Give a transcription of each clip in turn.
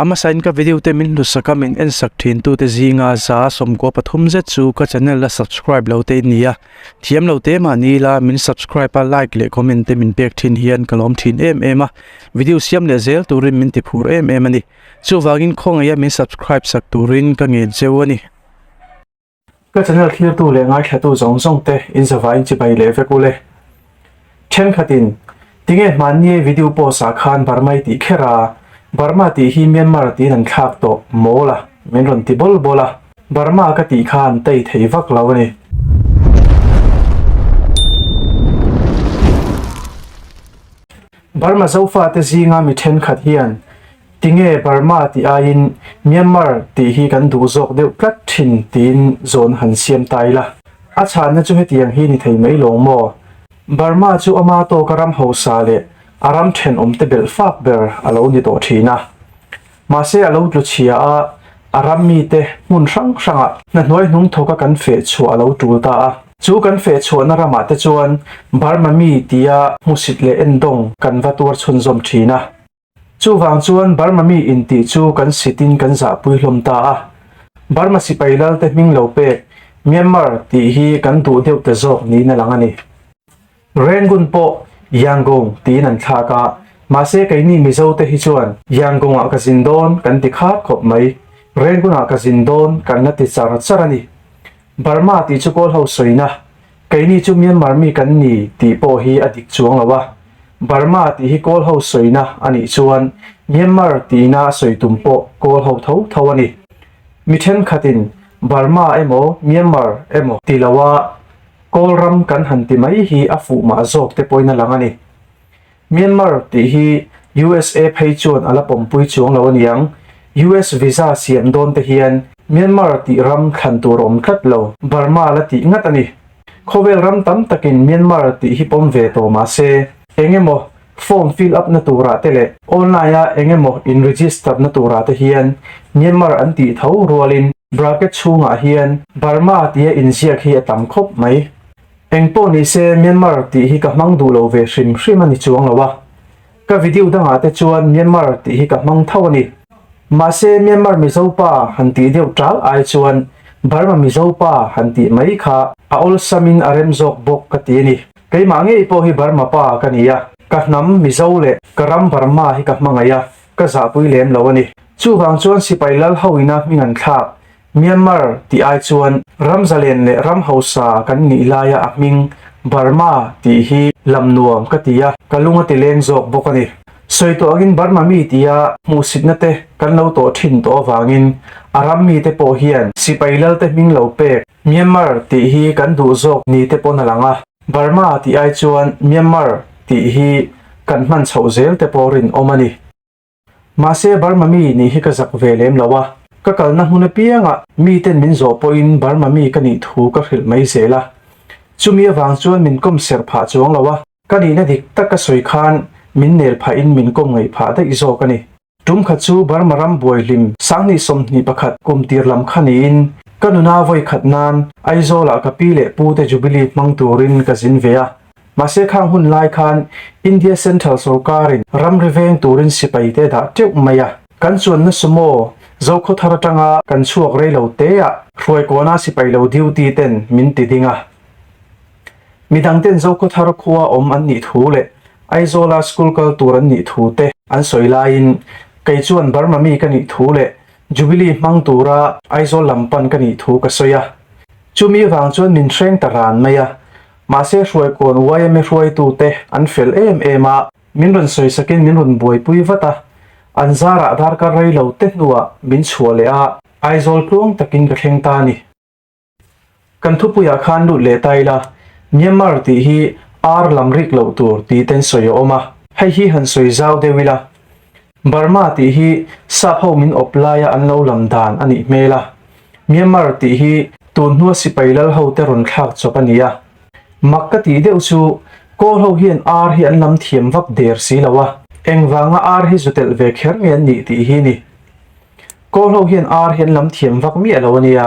A hmasain ka video te min hlusak a min ensak thin tute zinga 113 zet chu ka channel la subscribe lo te in ni a, thiam lo te mah ni ila min subscribe a like leh comment te min pek thin hian ka lawm thin em em a, video siam leh zel turin min ti phur em em a ni. Chuvangin khawngaih a min subscribe sak turin ka ngen cheu a ni. Ka channel thlirtu leh ngaithlatu zawng zawng te in zavaiin chibai leh vek ule. Thenkhatin, Tinge hmanni video post ah khan Burma i tih kher a, Burma tih hi Myanmar tiin an thlak tawh mawl a, min rawn ti bawl bawl a. Burma ka tih kha an tei thei vak lo a ni. Burma Zofate zinga mi thenkhat hian Tinge Burma tih aiin Myanmar tih hi kan duh zawk deuh tlat thin tiin zawn han siam ta ila. A chhanna chu hetiang hi ni thei mai lawng maw? Burma chu ama tawka ram hausa leh a ram thenawmte belh fak ber a lo ni tawh thin a. Mahse a lo tlu chhia a, a ram mite hmun hrang hrangah hna hnuai hnung thawka kan feh chhuah a lo tul ta a. Chu kan feh chhuahna ramah te chuan Burma mi tia hmusit leh endawng kan va tuar chhunzawm thin a. Chuvang chuan Burma mi intih chu kan sitin kan zahpui hlawm ta a. Burma sipai lalte hming lo pek Myanmar tih hi kan duh deuh ta zawk niin a lang a ni. Rangoon pawh Yangon tiin an thlak a, mahse keini Mizo te hi chuan Yangon-ah ka zin dawn kan ti khat khawp mai, Rangoon-ah ka zin dawn kan la ti char char a ni. Burma tih chu Kawl ho sawina, keini chu Myanmar mi kan ni tih pawh hi a dik chuang lo a. Burma tih hi Kawl ho sawina a nih chuan Myanmar tihna a sawi tum pawh Kawl ho tho tho a ni. Mi thenkhatin Burma emaw Myanmar emaw ti lo a, Kawl ram kan han ti mai hi a fuh mah zawk te pawhin a lang a ni. Myanmar tih hi USA phei chuan a la pawmpui chuang lo a niang. US visa siam dawn te hian Myanmar tih ram thlan tur a awm tlat lo. Burma la tih ngat a ni. Khawvel ram tam takin Myanmar tih hi pawm ve tawh mah se, eng emaw form fill up na turah te leh online a eng emaw in register na turah te hian Myanmar an tih tho rualin bracket chhungah hian Burma tia inziak hi a tam khawp mai. Eng pawh ni se Myanmar tih hi ka hmang duh lo ve hrim hrim a ni chuang lo a. Ka video dangah te chuan Myanmar tih hi ka hmang tho a ni. Mahse Myanmar Mizo pa han tih deuh tal ai chuan Burma Mizo pa han tih mai kha a awlsamin a rem zawk bawk ka ti a ni. Keimah ngei pawh hi Burma pa ka ni a, ka hnam Mizo leh ka ram Burma hi ka hmangaih a, ka zahpui lem lo a ni. Chuvang chuan sipai lal ho ina hming an thlak Myanmar tih ai chuan ram zalen leh ram hausa kan nih laia a hming Burma tih hi lam nuam ka ti a, ka lung a ti leng zawk bawk a ni. Sawi tawh angin Burma mi tia hmuhsitna te kan lo tawh thin tawh avangin a ram mite pawh hian sipai lalte hming lo pek Myanmar tih hi kan duh zawk ni te pawn a lang a, Burma tih ai chuan Myanmar tih hi kan hman chhoh zel te pawh rinawm a ni. Mahse Burma mi nih hi ka zak ve lem lo a, ka kalna hmun apiangah miten min zawh pawhin Burma mi ka nih thu ka hrilh mai zel a. Chumi avang chuan min kawm serh phah chuang lo a, ka nihna dik tak ka sawi khan min nel phahin min kawm ngaih phah daih zawk a ni. Tum khat chu Burma ram buai hlim 2021 kum tir lam kha niin ka nuna vawi khat nan Aizawlah ka pi leh pu te Jubilee hmang turin ka zin ve a. Mahse khang hun lai khan India Central sorkarin ramri veng turin sipai te dah teuh mai a. Kan chuanna sumo Zokhawthar atanga kan chhuak rei lo te ah Hruaikawna sipai lo duty ten min ti ding a. Midang ten Zokhawthar khua awm an nih thu leh Aizawla school kal tur an nih thu te an sawi laiin kei chuan Burma mi ka nih thu leh Jubilee hmang tura Aizawl lam pan ka nih thu ka sawi a. Chumi avang chuan min hreng ta ran mai a. Mahse Hruaikawn yma hruaitute an fel em em a, min rawn sawisakin min rawn buaipui vat a, an zarah darkar rei lo te hnuah min chhuah leh a, Aizawl tluang takin ka thleng ta a ni. Kan thupuiah khan lut leh ta ila, Myanmar tih hi ar lam rik loh tur tih ten sawi a awm a, hei hi han sawi zau deuh ila, Burma tih hi sap ho min awp laia an lo lam dan a nih hmel a, Myanmar tih hi tun hnua sipai lal ho te rawn thlak chawp a ni a. Mak ka tih deuh chu Kawl ho hian ar hi an lam thiam vak der si lo a, engvanga ar hi zu telh ve kher nge an nih tih hi ni. Kawl ho hian ar hi an lam thiam vak miah lo a nia.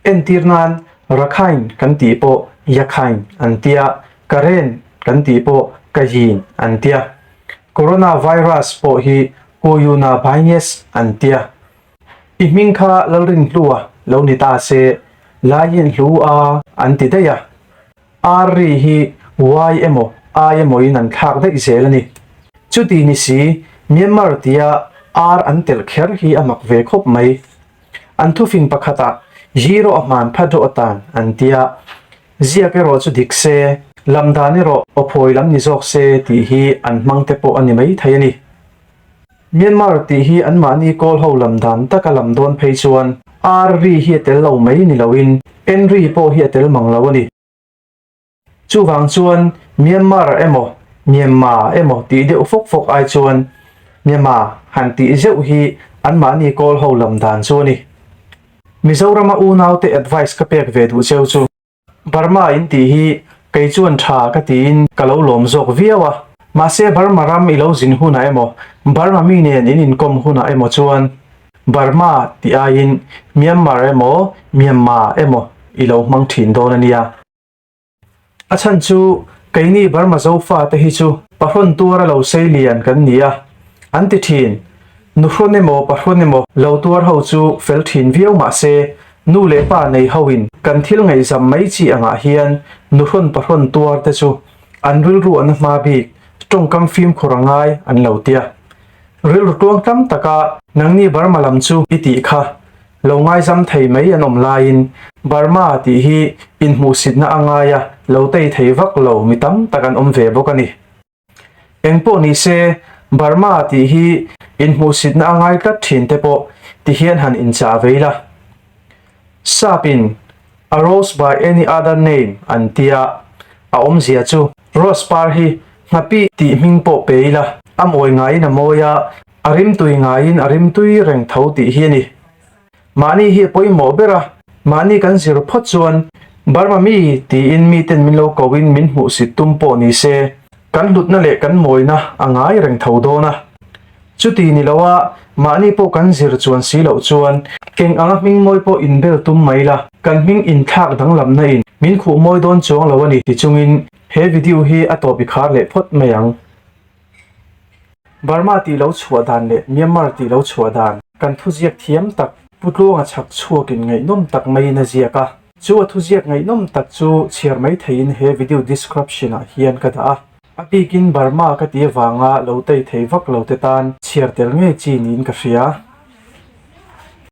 Entir nan Rakhine kan tih pawh Yakhain an tia, Karen kan tih pawh Kayin an tia. Corona virus pawh hi. Koyuna Baines an tia. I hming kha Lalrinhlua lo ni ta se, Laiinhlu a an ti daih a. R ri hi Y emaw I emaw in an thlak daih zel a ni. Chuti ni si, Myanmar tia R an telh kher hi a mak ve khawp mai. An thufing pakhatah Zero a hman phat rawh atan an tia. Ziak erawh chu dik se, lam dan erawh aw phawi lam ni zawk se tih hi an hmang te pawh a ni mai thei a ni. Myanmar tih hi anmahni kawl ho lam dan taka lam dawn phei chuan R ri hi a tel lo mai ni loin N ri pawh hi a tel mang lo a ni. Chuvang chuan Myanmar emaw Myanma emaw tih deuh fawk fawk ai chuan Myanma han tih zeuh hi anmahni kawl ho lam dan chu a ni. Mizorama unaute advice ka pek ve duh cheu chu. Burma in tih hi kei chuan tha ka tiin ka lo lawm zawk viau a. Mahse Burma ram i lo zin hunah emaw, Burma mi nen in inkawm hunah emaw chuan Burma tih aiin Myanmar emaw Myanma emaw i lo hmang thin dawn a nia. A chhan chu keini Burma Zofa te hi chu pahrawn tuara lo sei lian kan ni a, an ti thin. Nuhrawn emaw pahrawn emaw lo tuar ho chu fel thin viau mah se, nu leh pa nei ho in kan thil ngaihzam mai chi angah hian nuhrawn pahrawn tuar te chu an rilru an a hma bik, tawngkam fimkhur a ngai an lo tia. Rilru tluang tam taka nangni Burma lam chu i tih kha lo ngaizam thei mai an awm laiin Burma tih hi inhmuhsitna a ngai a, lo tei thei vak lo mi tam tak an awm ve bawk a ni. Eng pawh ni se, Burma tih hi inhmuhsitna a ngai tlat thin te pawh ti hian han inchah vei la. Sap in A rose by any other name an tia, a awmzia chu Rose par hi Nghapih tih hming pawh pe ila, a mawi ngaiin a mawi a, a rimtui ngaiin a rimtui reng tho tih hi a ni. Mahni hi a pawimawh ber a, mahni kan zir phawt chuan Burma mi tiin miten min lo koin min hmuhsit tum pawh ni se, kan hlutna leh kan mawina a ngai reng tho dawn a. Chuti ni loa mahni pawh kan zir chuan si loh chuan eng anga hming mawi pawh inbel tum mai la, kan hming inthlak danglamna in min khuh mawi dawn chuang lo a ni ti chungin he video hi a tawp i khar leh phawt mai ang. Burma tih lo chhuah dan leh Myanmar tih lo chhuah dan kan thuziak thiam tak Pu Tluanga chhak chhuakin ngaihnawm tak maiin a ziak a. Chu a thuziak ngaihnawm tak chu chhiar mai theiin he video description ah hian ka dah a. A bikin Burma ka ti avanga lo tei thei vak lo te tan chhiar tel ngei chi niin ka hria.